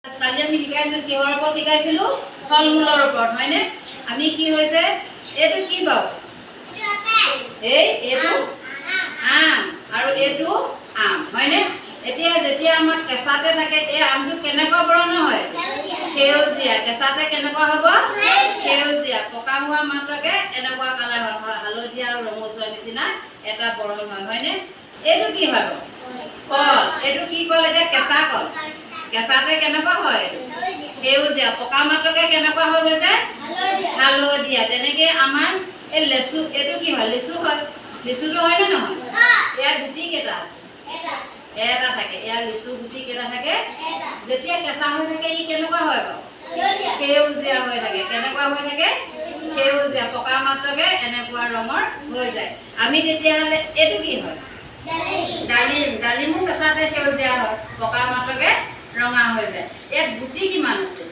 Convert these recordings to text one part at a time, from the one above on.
কালি আমি শিকাইছিলো, কিহৰ ওপৰত শিকাইছিলো? ফল মূলৰ ওপৰত, হয়নে? আমি কি হৈছে, এইটো কি বাৰু? এইটো আম আৰু এইটো আম, হয়নে? এতিয়া যেতিয়া আমাক কেঁচাতে থাকে, এই আমটো কেনেকুৱা বৰণৰ হয়? সেউজীয়া। কেঁচাতে কেনেকুৱা হ'ব? সেউজীয়া। পকা হোৱা মাত্ৰকে এনেকুৱা কালাৰ হয়, হালধীয়া আৰু ৰঙচুৱা নিচিনা এটা বৰণ হয়, হয়নে? এইটো কি হয় বাৰু? কল। এইটো কি কল? এতিয়া কেঁচা কল। কেঁচাতে কেনেকুৱা হয়? এইটো সেউজীয়া। পকা মাত্ৰকে কেনেকুৱা হৈ গৈছে? হালধীয়া। তেনেকে আমাৰ এই লেচু, এইটো কি হয়? লিচু হয়। লিচুটো হয়নে নহয়? ইয়াৰ গুটি কেইটা আছে? এটা থাকে। ইয়াৰ লিচু গুটি কেইটা থাকে? যেতিয়া কেঁচা হৈ থাকে, ই কেনেকুৱা হয় বাৰু? সেউজীয়া হৈ থাকে। কেনেকুৱা হৈ থাকে? সেউজীয়া। পকা মাত্ৰকে এনেকুৱা ৰঙৰ হৈ যায়। আমি তেতিয়াহ'লে এইটো কি হয়? ডালিম। ডালিমো কেঁচাতে সেউজীয়া হয়, পকা মাত্ৰকে ৰঙা হৈ যায়। ইয়াত গুটি কিমান আছে?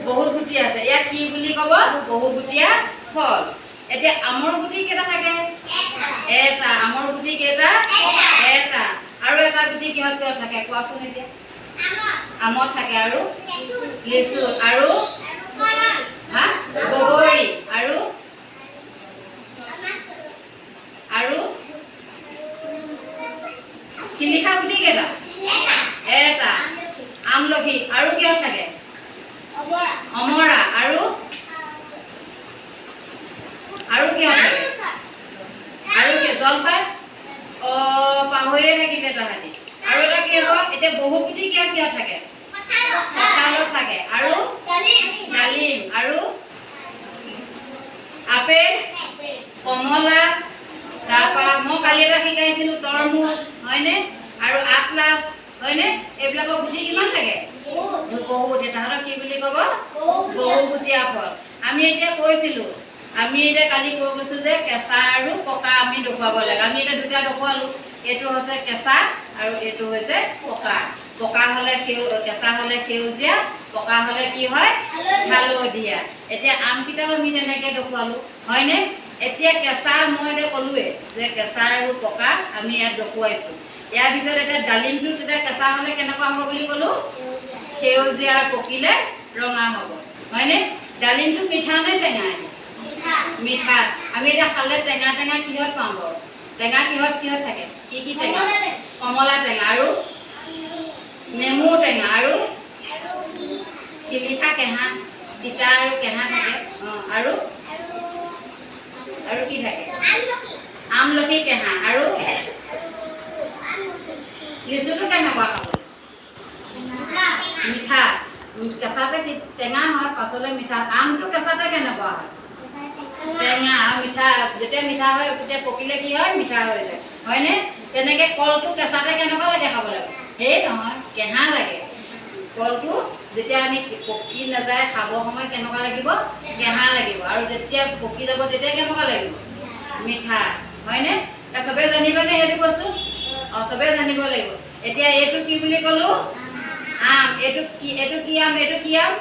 বহুত গুটি আছে। ইয়াক কি বুলি ক'ব? বহুগুটীয়া ফল। এতিয়া আমৰ গুটি কেইটা থাকে? এটা। আমৰ গুটি কেইটা? এটা। আৰু এটা গুটি কিহত কিহত থাকে কোৱাচোন এতিয়া? আমত থাকে আৰু লিচু আৰু হা বগৰী আৰু আৰু শিলিখা গুটি কেইটা? এটা। আমলখি। আৰু কিহত থাকে? অমৰা। আৰু আৰু কিহত থাকে? আৰু কি? জলফাই। অ, পাহৰিয়ে থাকিলে তাহাঁতি। আৰু এটা কি হ'ব? এতিয়া বহু গুটি কিহত কিহত থাকে? কঁঠালত থাকে আৰু ডালিম আৰু আপেল, কমলা। তাৰপৰা মই কালি এটা শিকাইছিলো, তৰমুজ, হয়নে? আৰু আটলাছ, হয়নে? এইবিলাকৰ গুটি কিমান থাকে? বহুত। তাহাঁতক কি বুলি ক'ব? বহুগুটীয়া ফল। আমি এতিয়া কৈছিলো, আমি এতিয়া কালি কৈ গৈছো যে কেঁচা আৰু পকা আমি দেখুৱাব লাগে। আমি এতিয়া দুটা দেখুৱালো। এইটো হৈছে কেঁচা আৰু এইটো হৈছে পকা। পকা হ'লে কেঁচা হ'লে সেউজীয়া, পকা হ'লে কি হয়? হালধীয়া। এতিয়া আমকেইটাও আমি তেনেকে দেখুৱালো, হয়নে? এতিয়া কেঁচা, মই এতিয়া ক'লোৱে যে কেঁচা আৰু পকা আমি ইয়াত দেখুৱাইছো। ইয়াৰ ভিতৰত এতিয়া ডালিমটো তেতিয়া কেঁচা হ'লে কেনেকুৱা হ'ব বুলি ক'লো? সেউজীয়া আৰু পকিলে ৰঙা হ'ব, হয়নে? ডালিমটো মিঠা নে টেঙা? মিঠা। আমি এতিয়া খালে টেঙা টেঙা কিহত পাওঁ বাৰু? টেঙা কিহত কিহত থাকে? কি কি টেঙা? কমলা টেঙা আৰু নেমু টেঙা আৰু শিলিখা কেঁহা, তিতা আৰু কেঁহা থাকে। অঁ, আৰু আৰু কি থাকে? আমলখি কেঁহা। আৰু লিচুটো কেনেকুৱা খাবলৈ? মিঠা। কেঁচাতে টেঙা হয়, পাছলৈ মিঠা। আমটো কেঁচাতে কেনেকুৱা হয়? টেঙা আৰু মিঠা। যেতিয়া মিঠা হয়, তেতিয়া পকিলে কি হয়? মিঠা হৈ যায়, হয়নে? তেনেকে কলটো কেঁচাতে কেনেকুৱা লাগে খাবলৈ? সেই নহয়, কেঁহা লাগে। কলটো যেতিয়া আমি পকি নাযায়, খাব সময়ত কেনেকুৱা লাগিব? কেঁহা লাগিব। আৰু যেতিয়া পকি যাব, তেতিয়া কেনেকুৱা লাগিব? মিঠা, হয়নে? চবে জানিবনে সেইটো বস্তু? অঁ, চবে জানিব লাগিব। এতিয়া এইটো কি বুলি ক'লো? আম। এইটো কি? এইটো কি আম? এইটো কি আম?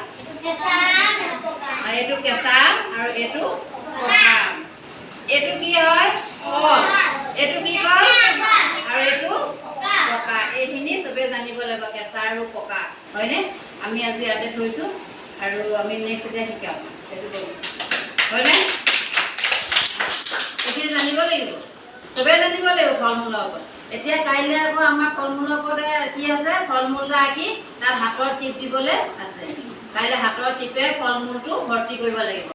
এইটো কেঁচা আম আৰু এইটো পকা আম। এইটো কি হয়? কল। এইটো কি কল? আৰু এইটো পকা। এইখিনি চবে জানিব লাগিব, কেঁচা আৰু পকা, হয়নে? আমি আজি ইয়াতে থৈছোঁ আৰু আমি নেক্সট এতিয়া শিকাম সেইটো কৰিম, হয়নে? এইখিনি জানিব লাগিব, চবে জানিব লাগিব ফল মূলৰ ওপৰত। এতিয়া কাইলৈ আকৌ আমাৰ ফল মূলৰ ওপৰতে কি আছে? ফল মূল এটা আঁকি তাত হাতৰ টিপ দিবলৈ আছে। কাইলৈ হাতৰ টিপে ফল মূলটো ভৰ্তি কৰিব লাগিব।